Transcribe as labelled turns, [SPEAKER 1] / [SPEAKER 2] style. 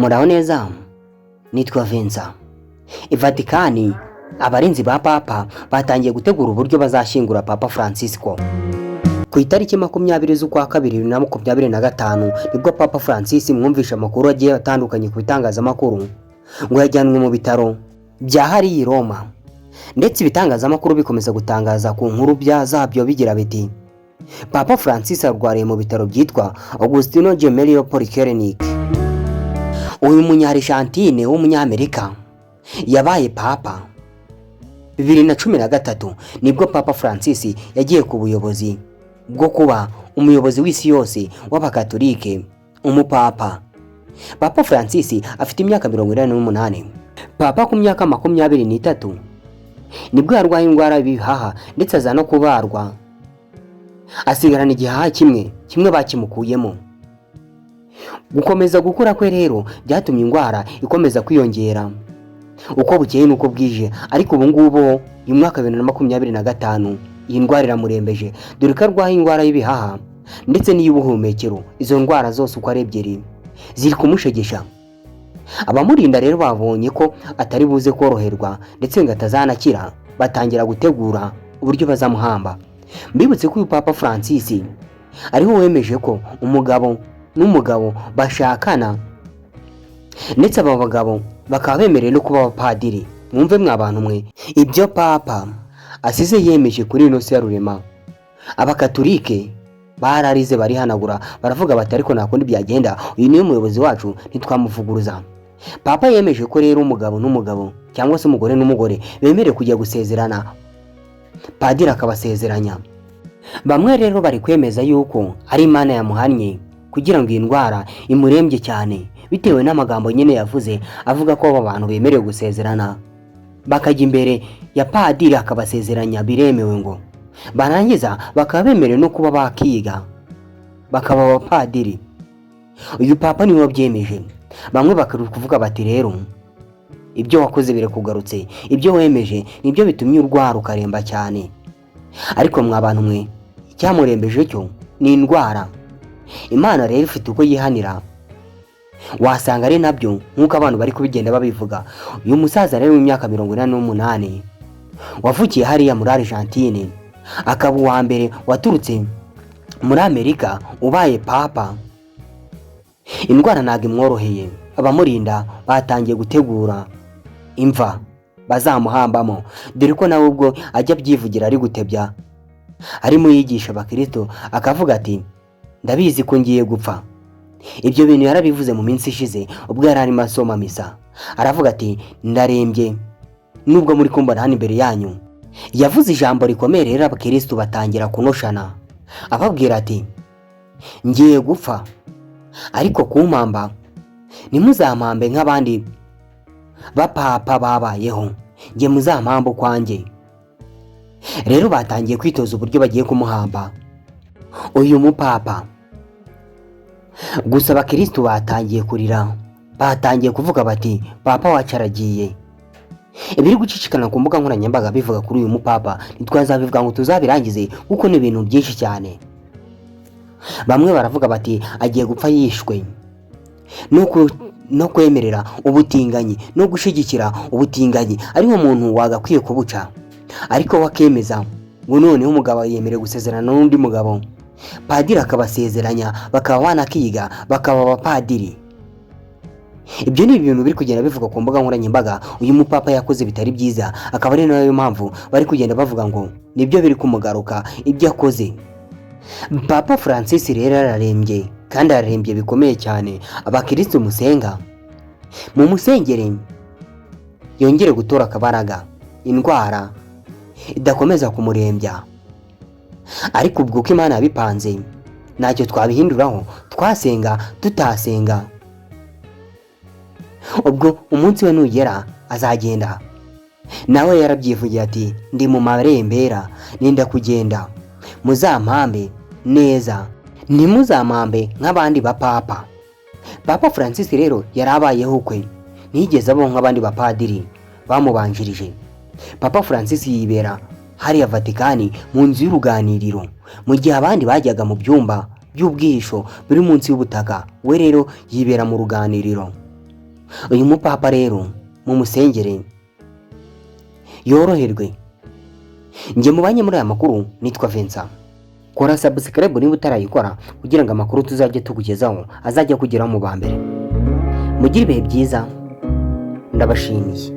[SPEAKER 1] Muraho neza, nitwa Vincent. I Vatikani, abarinzi ba Papa batangiye gutegura uburyo bazashyingura Papa Francisco. Ku itariki 20 z'ukwa kabiri 2025 nibwo Papa Francis, mwumvishe amakuru agiye atandukanye ku bitangazamakuru, ngo yajyanwe mu bitaro bya hariya i Roma, ndetse ibitangazamakuru bikomeza gutangaza ku nkuru bya zabyo bigira biti: "Papa Francis arwariye mu bitaro byitwa Agostino Gemelli Polyclinic." Uyu Munyarigentine w'Umunyamerika yabaye Papa 2013, nibwo Papa Francis yagiye ku buyobozi bwo kuba umuyobozi w'isi yose w'Abakatolike, umupapa. Papa Francis afite imyaka 88. Papa ku myaka 23 nibwo yarwaye indwara y'ibihaha, ndetse aza no kubarwa, asigarana igihaha kimwe, kimwe bakimukuyemo. Gukomeza gukura kwe rero byatumye indwara ikomeza kwiyongera uko bukeye n'uko bwije, ariko ubu ngubu uyu mwaka 2025 iyi ndwara iramurembeje, dore ko arwaye indwara y'ibihaha ndetse n'iy'ubuhumekero. Izo ndwara zose uko ari ebyiri ziri kumushegesha. Abamurinda rero babonye ko atari buze koroherwa, ndetse ngo atazanakira, batangira gutegura uburyo bazamuhamba. Mbibutse ko uyu Papa Francis ariho wemeje ko umugabo n'umugabo bashakana, ndetse aba bagabo bakaba bemerewe no kuba abapadiri. Mwumve mwa bantu mwe, ibyo Papa asize yemeje kuri ino si ya rurema, Abakatolike bararize barihanagura, baravuga bati: "Ariko nta kundi byagenda, uyu niwe muyobozi wacu, ntitwamuvuguruza." Papa yemeje ko rero umugabo n'umugabo cyangwa se umugore n'umugore bemerewe kujya gusezerana, padiri akabasezeranya. Bamwe rero bari kwemeza yuko ari Imana yamuhannye kugira ngo iyi ndwara imurembye cyane, bitewe n'amagambo nyine yavuze, avuga ko abo bantu bemerewe gusezerana, bakajya imbere ya padiri akabasezeranya, biremewe, ngo barangiza bakaba bemerewe no kuba bakiga bakaba abapadiri. Uyu papa niwe wabyemeje. Bamwe bakari kuvuga bati: "Rero ibyo wakoze birakugarutse, ibyo wemeje nibyo bitumye urwara ukaremba cyane." Ariko mwa bantu mwe, icyamurembeje cyo ni indwara. Imana rero ifite uko yihanira, wasanga ari nabyo nk'uko abantu bari kubigenda babivuga. Uyu musaza rero w'imyaka 88 wavukiye hariya muri Argentine, akaba uwa mbere waturutse muri Amerika ubaye papa, indwara ntabwo imworoheye. Abamurinda batangiye gutegura imva bazamuhambamo, dore ko nawe ubwo ajya abyivugira ari gutebya, arimo yigisha abakristo, akavuga ati: "Ndabizi ko ngiye gupfa." Ibyo bintu yarabivuze mu minsi ishize ubwo yari arimo asoma misa, aravuga ati: "Ndarembye nubwo muri kumbona hano imbere yanyu." Yavuze ijambo rikomeye rero, abakristo batangira kunoshana, ababwira ati: "Ngiye gupfa, ariko kumpamba ntimuzampambe nk'abandi bapapa babayeho, njye muzampambe ukwanjye." Rero batangiye kwitoza uburyo bagiye kumuhamba uyu mupapa. Gusa abakirisitu batangiye kurira, batangiye kuvuga bati: "Papa wacu aragiye." Ibiri gucicikana ku mbuga nkoranyambaga bivuga kuri uyu mupapa ntitwazabivuga ngo tuzabirangize, kuko ni ibintu byinshi cyane. Bamwe baravuga bati: "Agiye gupfa yishwe no kwemerera ubutinganyi no gushyigikira ubutinganyi, ariwo muntu wagakwiye kubuca, ariko we akemeza ngo noneho umugabo yemerewe gusezerana n'undi mugabo, padiri akabasezeranya, bakaba banakiga bakaba abapadiri." Ibyo ni ibintu biri kugenda bivuga ku mbuga nkoranyambaga. Uyu mupapa yakoze bitari byiza, akaba ari nayo mpamvu bari kugenda bavuga ngo nibyo biri kumugaruka, ibyo akoze. Papa Francis rero ararembye, kandi ararembye bikomeye cyane. Abakirisitu musenga mu musengere yongere gutora akabaraga, indwara idakomeza kumurembya. Ariko ubwo uko Imana yabipanze ntacyo twabihinduraho, twasenga tutasenga, ubwo umunsi we nugera azagenda. Nawe yarabyivugiye ati: "Ndi mu marembera, ninda kugenda, muzampambe neza, ntimuzampambe nk'abandi bapapa." Papa Francis rero yari abayeho ukwe, ntiyigeze abaho nk'abandi bapadiri bamubanjirije. Papa Francis yibera hariya Vatikani mu nzu y'uruganiriro, mu gihe abandi bajyaga mu byumba by'ubwihisho biri munsi y'ubutaka, we rero yibera mu ruganiriro. Uyu mupapa rero mumusengere yoroherwe. Njye mubanye muri aya makuru nitwa Vincent. Kora subscribe niba utarayikora, kugira ngo amakuru tuzajya tukugezaho azajya kugeraho mu ba mbere. Mugire ibihe byiza, ndabashimiye.